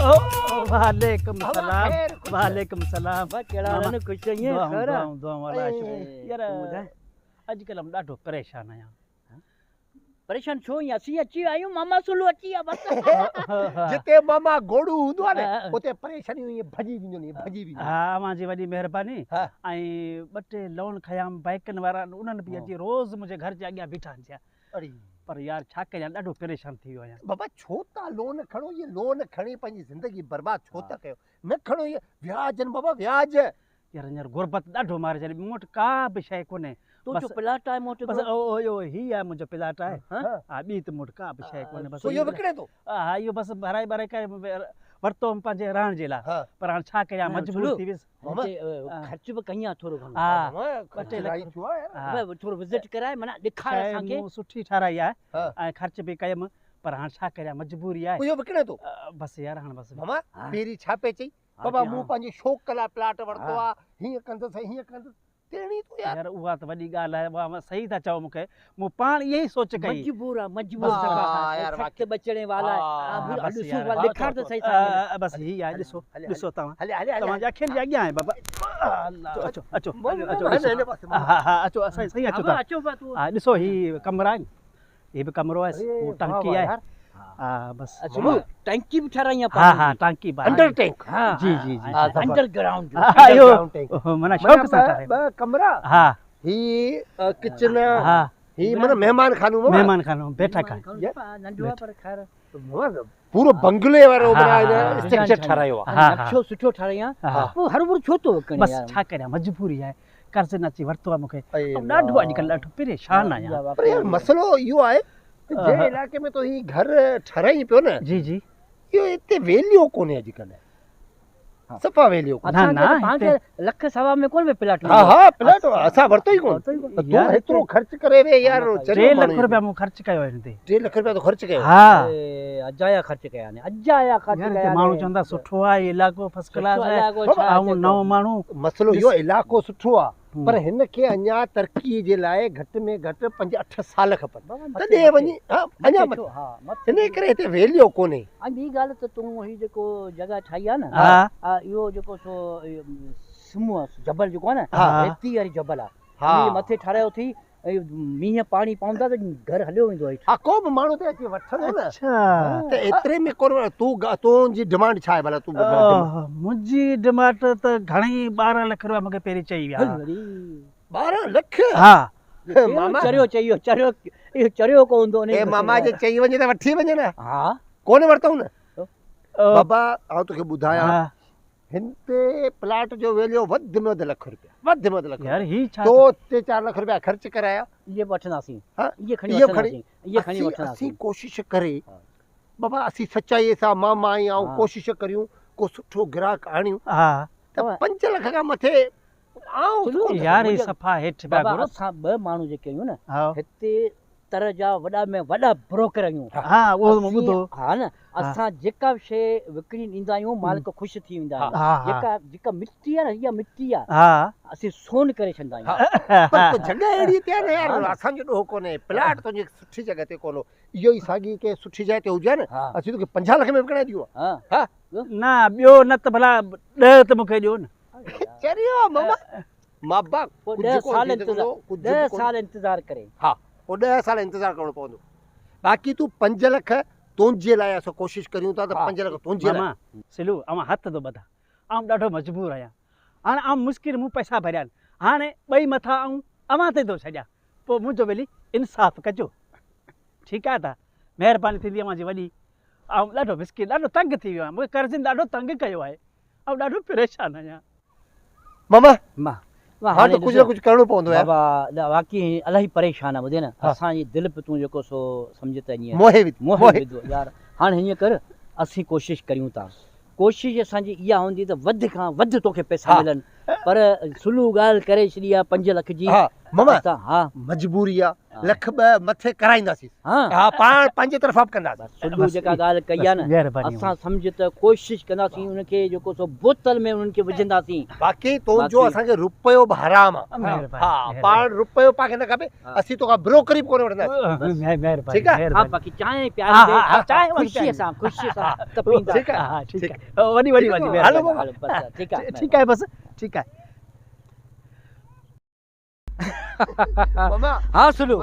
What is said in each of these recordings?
وعليڪم سلام وعليڪم سلام. ڪهڙا حال آهن؟ خوش آهين؟ خير آ؟ دعائون دعائون الله جو شڪر. يار اڄڪلهه آئون ڏاڍو پريشان آهيان. پريشان ڇو آهين؟ اسين اچي ويا آهيون ماما سلو اچي ويا بس. جتي ماما گهوڙو هوندو آهي نه اتي پريشانيون ائين ڀڄي وينديون آهن ڀڄي وينديون. ها اوهان جي وڏي مهرباني ۽ ٻه ٽي لون کنيام بائيڪن وارا انهن به اچي روز منهنجي گهر جي اڳيان بيٺا آهن. پر يار ڇا ڪريان ڏاڍو پريشان ٿي ويو آهيان. بابا ڇو ٿا لون کڻو اهي لون کڻي پنهنجي زندگي برباد ڇو ٿا ڪيو نه کڻو اهي وياج آهن بابا وياج. يار هينئر غربت ڏاڍو ماري ڇڏي مون وٽ ڪا به شيء ڪونهي. تنهنجو پلاٽ آهي مون وٽ بس اهو هي آهي منهنجو پلاٽ آهي ها ٻي ته مون وٽ ڪا به شيء ڪونهي بس. سو اهو وڪڻين ٿو؟ ها اهو بس ڀرائي ٻرائي ڪري ورتو هوم پنهنجي رهڻ جي لاء پر هاڻ ڇا ڪريان مجبور ٿي ويس. خرچ به ڪئي آ ٿورو گهڻو. ها ٻه ٽي لک ٿورو وزٽ ڪرائي معنيٰ ڏيکار اسان کي. شيء مون سٺي ٺهرائي آهي ۽ خرچ به ڪيم پر هاڻ ڇا ڪريان مجبوري آهي. اهو وڪڻين ٿو؟ بس يار هاڻ بس. ماما پهرين ڇا پئي چئي بابا مون پنهنجي شوق لاء پلاٽ ورتو آ هيئن ڪندس هيئن ڪندس تيڻي تون يار. يار اها ته وڏي ڳالهه آهي اها صحيح ٿا چئو مون کي مون پاڻ اها ئي سوچ ڪئي. مجبور آ مجبور سخت ٻچڙي والا آهي ڏسو ڏيکار ته صحيح سائين. بس هي آهي ڏسو ڏسو توهان توهان جي اکين جي اڳيان آهي بابا اچو اچو اچو ها ها اچو سائين سائين اچو توهان ها ڏسو هي ڪمرا آهن هي به ڪمرو آهي هو ٽانڪي آهي ها بس ٽانڪي به ٺهرائي آهي ها ها ٽانڪي به انڊر ٽينڪ ها جي جي جي انڊر گرائونڊ اهو معنيٰ شوق سان ٺهرايو ٻه ڪمرا ها هي ڪچن ها هي معنيٰ مهمان خانو مهمان خانو بيٺڪ آهي ننڍو آهي پر خير پورو بنگلي وارو معنيٰ اسٽرڪچر ٺهرايو آهي نقشو سٺو ٺهرايو آهي پوء هروڀرو ڇو ٿو وڪڻين بس ڇا ڪريان مجبوري آهي قرض نه اچي ورتو آهي مون کي ڏاڍو اڄڪلهه ڏاڍو پريشان آهيان پر يار مسئلو اهو آهي ته جنهن علائقي ۾ تو هي گهر ٺهرائين پيو نه جي جي اهو هتي ويليو ڪونهي اڄڪلهه صفا ويليو ڪونهي نه نه پاڻ کي لک سوا ۾ ڪونه پيو پلاٽ ها ها پلاٽ اسان ورتو ئي ڪونه تون هيترو خرچ ڪري وي يار 3 لک روپيا مون خرچ ڪيو هن تي 3 لک روپيا تو خرچ ڪيو ها اجايا خرچ ڪيا آهن اجايا خرچ ڪيا آهن ماڻهو چوندا سٺو آهي علائقو فرسٽ ڪلاس آهي آئون نئون ماڻهو مسئلو اهو علائقو سٺو آهي پر هن کي اڃا ترقي جي لاء گهٽ ۾ گهٽ پنج اٺ سال کپن تڏهن وڃي اڃا مٿي ان ڪري هتي ويليو ڪونهي. ۽ ٻي ڳالهه ته تون هي جيڪو جڳهه ٺاهي آهي نه اهو جيڪو سو سمو جبل جيڪو آهي نه ريتي واري جبل آهي ان جي مٿي ٺارايو اٿئي ۽ مينهن پاڻي پوندا ته گهر هليو ويندو هيٺ. ها ڪو به ماڻهو ته اچي وٺندو نه ته ايتري ۾ ڪونه تون تنهنجي ڊمانڊ ڇا آهي ڀلا تون ٻڌاء منهنجي ڊمانڊ ته گهڻي 12 لک روپيا مونکي پهرين چئي ويا. 12 لک؟ ها. ماما چريو چئي ويو چريو اهو چريو ڪو هوندو اي ماما جي چئي وڃي ته وٺي وڃي نه. ها. ڪونه ورتائون نه. بابا آئون توکي ٻڌايان هن تي پلاٽ جو ويليو وڌ ۾ وڌ لک روپيا وڌ ۾ وڌ لک يار هي ڇا تو ٽي چار لک روپيا خرچ ڪرايا اهي به وٺنداسين اهي کڻي وٺنداسين اهي کڻي وٺنداسين اسين ڪوشش ڪري بابا اسين سچائي سان ماما ۽ آئون ڪوشش ڪريون ڪو سٺو گراهڪ آڻيون ها ته 5 لک کان مٿي آئون يار هي صفا هيٺ پيا گهرو اسان ٻه ماڻهو جيڪي آهيون نه هتي تر جا وڏا ۾ وڏا بروڪر آهيون. ها اهو مون ٻڌو. ها نه اسان جيڪا به شيء وڪڻي ڏيندا آهيون مالڪ خوش ٿي ويندا آهن. جيڪا جيڪا مٽي آهي نه اها مٽي آهي اسين سون ڪري ڇڏندا آهيون. پر ڪو جڳهه اهڙي تي آهي نه يار اسان جو ڏوهه ڪونهي پلاٽ تنهنجي سٺي جڳهه تي ڪونه هو اهو ئي ساڳي ڪنهن سٺي جاء تي هجي ها نه اسين توکي 50 لک ۾ وڪڻائي ڏيون ها. ها نه ٻيو نه ته ڀلا 10 ته مون کي ڏيو نه. چريو ماما مابا پوء ڏهه سال انتظار ڏهه سال انتظار ڪري. ها پوء ڏهه سال انتظار ڪرڻو پوندو باقي تون پنج لک تنهنجي لاء اسان ڪوشش ڪريون ٿا ته پنج لک تنهنجي لاء. ماما سلو اوهان هٿ ٿو ٻڌان آئون ڏاڍو مجبور آهيان هاڻي آئون مشڪل مون پئسا ڀريا آهن هاڻي ٻئي مٿا آئون اوهان تي ٿو ڇڏيان پوء منهنجو ٻيلي انصاف ڪجو ٺيڪ آهي ادا مهرباني ٿيندي اوهان جي وڏي آئون ڏاڍو مسڪين ڏاڍو تنگ ٿي ويو آهيان مون کي قرضين ڏاڍو تنگ ڪيو آهي آئون ڏاڍو پريشان آهيان. ماما هاڻ ته ڪجهه نه ڪجهه ڪرڻو پوندو يار. بابا واقعي الاهي پريشان آ ٻڌين نه اسان جي دل به تون جيڪو سو سمجهه ته ائين موهي وڌو موهي وڌو يار هاڻ هيئن ڪر اسين ڪوشش ڪريون ٿا ڪوشش اسان جي اها هوندي ته وڌ کان وڌ توکي پئسا ملن پر سلو ڳالهه ڪري ڇڏي آ 5 لک جي. ها ماما ها مجبوري آ لک ٻه مٿي ڪرائينداسين. ها ها پاڻ پنهنجي طرفان به ڪنداسين. سلو جيڪا ڳالهه ڪئي آ نه اسان سمجهه ته ڪوشش ڪنداسين ان کي جيڪو سو بوتل ۾ انهن کي وجهنداسين. باقي تنهنجو اسان کي رپيو به حرام آ. ها پاڻ رپيو پاڻ کي نه کپي. اسين توکان بروڪري به ڪونه وٺنداسين. ٺيڪ آ. ها باقي چانهه پياريندي خوشي سان خوشي سان ته پيئندا. ٺيڪ آ ها ٺيڪ آ وڏي وڏي وڏي مهرباني. ٺيڪ آ ٺيڪ آهي بس ٺيڪ آهي. ماما ها سلو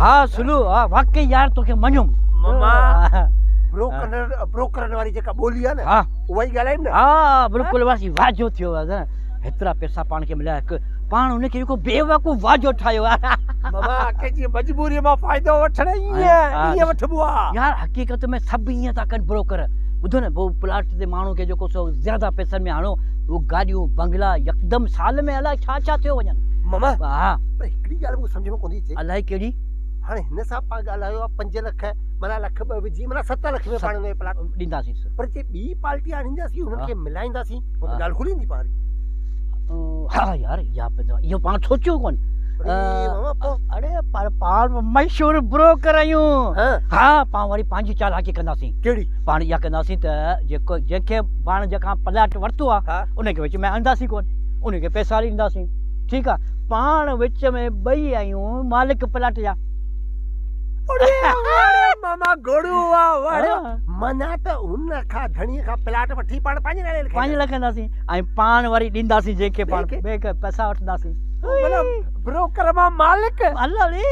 ها سلو ها واقعي يار توکي مڃيم. ماما بروڪر بروڪرن واري جيڪا ٻولي آ نه ها اها ئي ڳالهايم نه. ها بلڪل واسي واجهو ٿيو آ هيترا پئسا پاڻ کي مليا هڪ پاڻ ان کي جيڪو بيوقوف واجهو ٺاهيو آ. ماما ڪنهن جي مجبوري مان فائدو وٺڻ ائين ائين وٺبو آ. يار حقيقت ۾ سڀ ائين ٿا ڪن بروڪر ٻڌو نه پوء پلاٽ تي ماڻهو کي جيڪو سو زياده پئسن ۾ هڻو اهو گاڏيون بنگلا يڪدم سال ۾ الائي ڇا ڇا ٿيو وڃن. ماما ها پر هڪڙي ڳالهه مون کي سمجهه ۾ ڪونه ٿي اچي. الائي ڪهڙي؟ هاڻي هن سان پاڻ ڳالهايو آ 5 لک معنيٰ لک ٻه وجهي معنيٰ 7 لک ۾ پاڻ هن کي پلاٽ ڏينداسينس. پر جي ٻي پارٽي آڻينداسين انهن کي ملائينداسين پوء ته ڳالهه کلي ويندي پاڻ. ها يار اها به اهو پاڻ سوچيو ڪونه. اڙي پر پاڻ مشهور بروڪر آهيون. ها پاڻ وري پنهنجي چالاڪي ڪنداسين. ڪهڙي؟ پاڻ اها ڪنداسين ته جيڪو جنهن کي پاڻ جنهن کان پلاٽ ورتو آ ان کي وچ ۾ آڻينداسين ڪونه ان کي پئسا ڏينداسين ٺيڪ آ پاڻ وچ ۾ ٻئي آهيون مالڪ پلاٽ جا. اڙي واڙي ماما گهوڙو وا واڙي معنيٰ ته هن کان ڌڻيء کان پلاٽ وٺي پاڻ پنهنجي نالي لکائينداسين. پنهنجي لکنداسين ۽ پاڻ وري ڏينداسين جنهن کي پاڻ ٻئي کي پئسا وٺنداسين. معنيٰ بروڪر مان مالڪ. الله ڙي.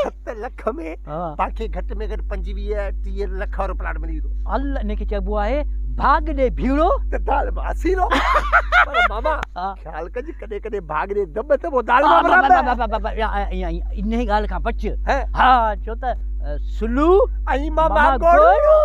7 لک ۾ پاڻ کي گهٽ ۾ گهٽ 25 30 لک وارو پلاٽ ملي ويندو. الله ان کي چئبو آهي ڀاڳ ڏي ڀيڙو ته دال مان اسيرو. پر ماما خيال ڪج ڪڏهن ڪڏهن ڀاڳ ڏي دٻ ته پوء دال مان به رٻ. انهي ڳالهه کان بچ. ها ڇو ته سلو ۽ ماما گوڙو.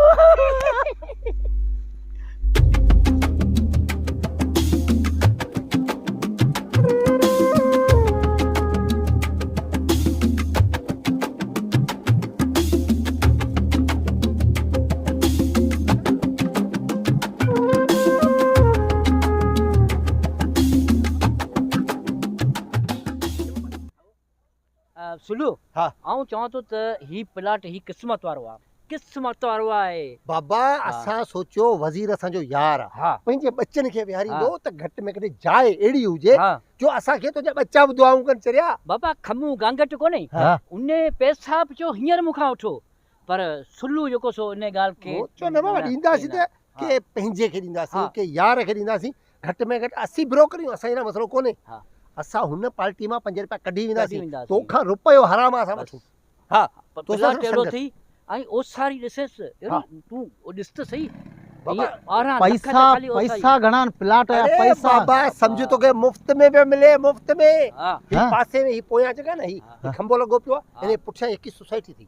سلو ها آئون چوان ٿو ته هي پلاٽ هي قسمت وارو آ قسمت وارو آهي. بابا اسان سوچيو وزير اسان جو يار آ ها پنهنجي ٻچن کي ويهاريندو ها ته گهٽ ۾ گهٽ جاء اهڙي هجي ها جو اسان کي تنهنجا ٻچا به دعائون ڪن چريا. بابا کمون گانگٽ ڪونهي ها انهي پئسا به چيو هينئر مون کان وٺو پر سلو جيڪو سو انهي ڳالهه کي مون چيو نه بابا ڏينداسين ته ڪي پنهنجي کي ڏينداسين ڪي يار کي ڏينداسين گهٽ ۾ گهٽ اسين بروڪر آهيون اسان جي لاء مسئلو ڪونهي اسان هن پارٽي مان 5 رپيا ڪڍي وينداسين توکان رپيو حرام آ اسان وٺون ها پلاٽ اهڙو اٿئي ۽ اوساري ڏسيس اهڙو تون ڏس ته سهي بابا پئسا پئسا گهڻا آهن پلاٽ جا پئسا بابا سمجهه توکي مفت ۾ پيو ملي مفت ۾ هي پاسي ۾ هي پويان جيڪا نه هي کنڀو لڳو پيو آهي هن جي پٺيان هڪ سوسائٽي ٿي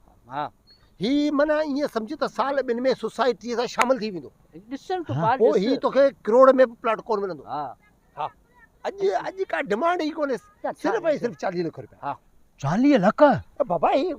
هي معنيٰ ائين سمجهه ته سال ٻن ۾ سوسائٽيء سان شامل ٿي ويندو. ڏسڻ ته پار پوء ڏس. هي توکي ڪروڙ ۾ به پلاٽ ڪونه ملندو. ها. ها. اڄ اڄ ڪا ڊمانڊ ئي ڪونهي صرف ۽ صرف 40 لک روپيا. ها. 40 لک؟ بابا هي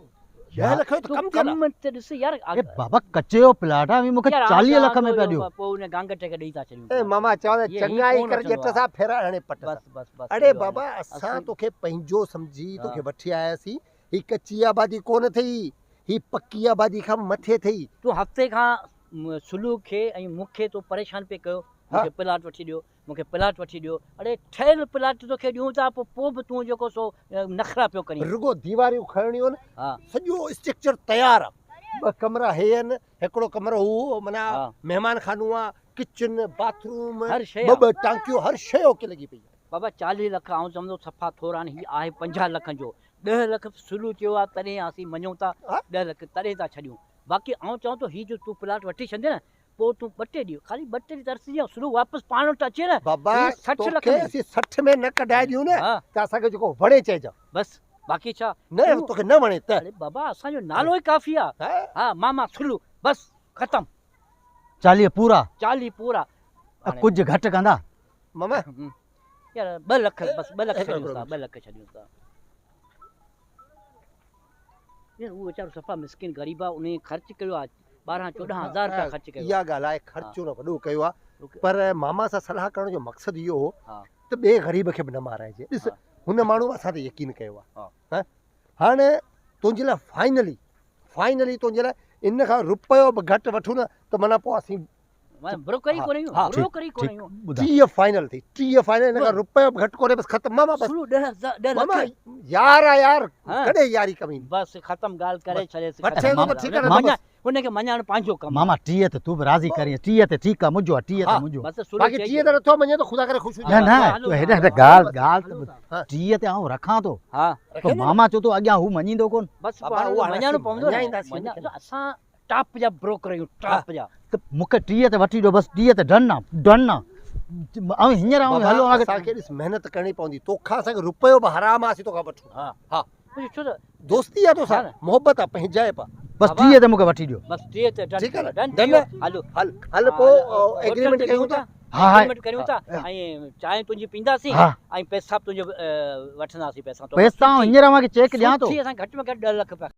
10 لک جو ته ڪم ٿيل آ. ڪم ته ڏس يار. اي بابا ڪچي جو پلاٽ آ اوهين مونکي 40 لک ۾ پيا ڏيو. پوء ان گانگٽ کي ڏئي ٿا ڇڏيون. اي ماما چون ته چڱائي ڪر ڄٽ سان ڦيرا هڻي پٽ سان. بس بس بس. اڙي بابا اسان توکي پنهنجو سمجهي توکي وٺي آياسين. هي ڪچي آبادي ڪونه اٿئي، هي پڪي آبادي کان به مٿي اٿئي. تون هفتي کان سلو کي ۽ مون کي تو پريشان پئي ڪيو، مون کي پلاٽ وٺي ڏيو، مون کي پلاٽ وٺي ڏيو. اڙي ٺهيل پلاٽ توکي ڏيون ٿا پوء پوء به تون جيڪو سو نخرا پيو ڪرين. رڳو ديواريون کڻڻيون آهن، سڄو اسٽرڪچر تيار آ. ٻه ڪمرا هي آهن، هڪڙو ڪمرو هو معنيٰ مهمان خانو آ، ڪچن، باٿ روم، ٻه ٻه ٽانڪيون، هر شيء اوڪي لڳي پئي آ. بابا 40 لک آئون چوندو صفا ٿورا آهن، هي آهي 50 لکن جو، 10 لک سلو چيو آ تڏهن اسين مڃون ٿا 10 لک تڏهن ٿا ڇڏيون باقي آئون چوان ٿو هي جو تون پلاٽ وٺي ڇڏين نه پوء تون ٻه ٽي ڏينهن خالي ٻه ٽي ڏينهن ترسجين سلو واپس پاڻ وٽ اچي نه بابا هي 60 لک توکي ۾ اسين 60 ۾ نه ڪڍائي ڏيون نه ته اسان کي جيڪو وڻي چئجان. بس باقي ڇا نه توکي نه وڻي ته. اڙي بابا اسان جو نالو ئي ڪافي آ ها ماما سلو بس ختم. 40 پورا. 40 پورا. ڪجهه گهٽ ڪندا. ماما يار 2 لک بس 2 لک ڇڏيون ٿا 2 لک ڇڏيون ٿا. يار هو ويچارو صفا مسڪين غريب آ انهي خرچ ڪيو آ 12 14 هزار رپيا خرچ ڪيو آ. اها ڳالهه آهي خرچ ان وڏو ڪيو آ پر ماما سان صلاح ڪرڻ جو مقصد اهو هو ته ٻئي غريب کي به نه مارائجي. ڏس هن ماڻهو به اسان تي يقين ڪيو آهي. هاڻي تنهنجي لاء فائنلي فائنلي تنهنجي لاء ان کان رپيو به گهٽ وٺون نه ته معنيٰ پوء اسين بروڪر ئي ڪونه آهيون بروڪر ئي ڪونه آهيون. 30 فائنل ٿي 30 فائنل ان کان رپيو به گهٽ ڪونهي بس ختم ماما بس 10 لک ماما يار آ يار ڪڏهن ياري ڪم ايندي. بس ختم ڳالهه ڪري ڇڏيس. وٺين ٿو ته ٺيڪ آ نه ته بس. ان کي مڃائڻ پنهنجو ڪم آ. ماما 30 تي تون به راضي ڪرين 30 تي ٺيڪ آ منهنجو آ 30 تي منهنجو. باقي 30 تي نٿو مڃين ته خدا ڪري خوش هجين. نه نه تون هيڏي هيڏي ڳالهه ڳالهه ته ٻڌ 30 تي آئون رکان ٿو پر ماما چئو ٿو اڳيان هو مڃيندو ڪون. بس پوء هاڻي مڃائڻو پوندو نه اسان ٽاپ جا بروڪر آهيون ٽاپ جا. ته مون کي 30 تي وٺي ڏيو بس 30 تي ڊن آ ڊن آ آئون هينئر آئون هلو اسان کي ڏس محنت ڪرڻي پوندي توکان اسان کي رپيو به حرام آ اسين توکان وٺون ها. ڇو ته دوستي آ توسان محبت آ پنهنجائپ آ. بس 30 تي مونکي وٺي ڏيو. بس 30 تي ڊن ٺيڪ آ نه ڊن هلو هل هل پو ايگريمينٽ ڪيون ٿا. ها ها ايگريمينٽ ڪريون ٿا ۽ چانهه تنهنجي پينداسين ۽ پئسا به تنهنجو وٺنداسين پئسا پئسا آئون هينئر اوهان کي چيڪ ڏيان ٿو. سٺي اسان گهٽ ۾ گهٽ 10 لک رپيا.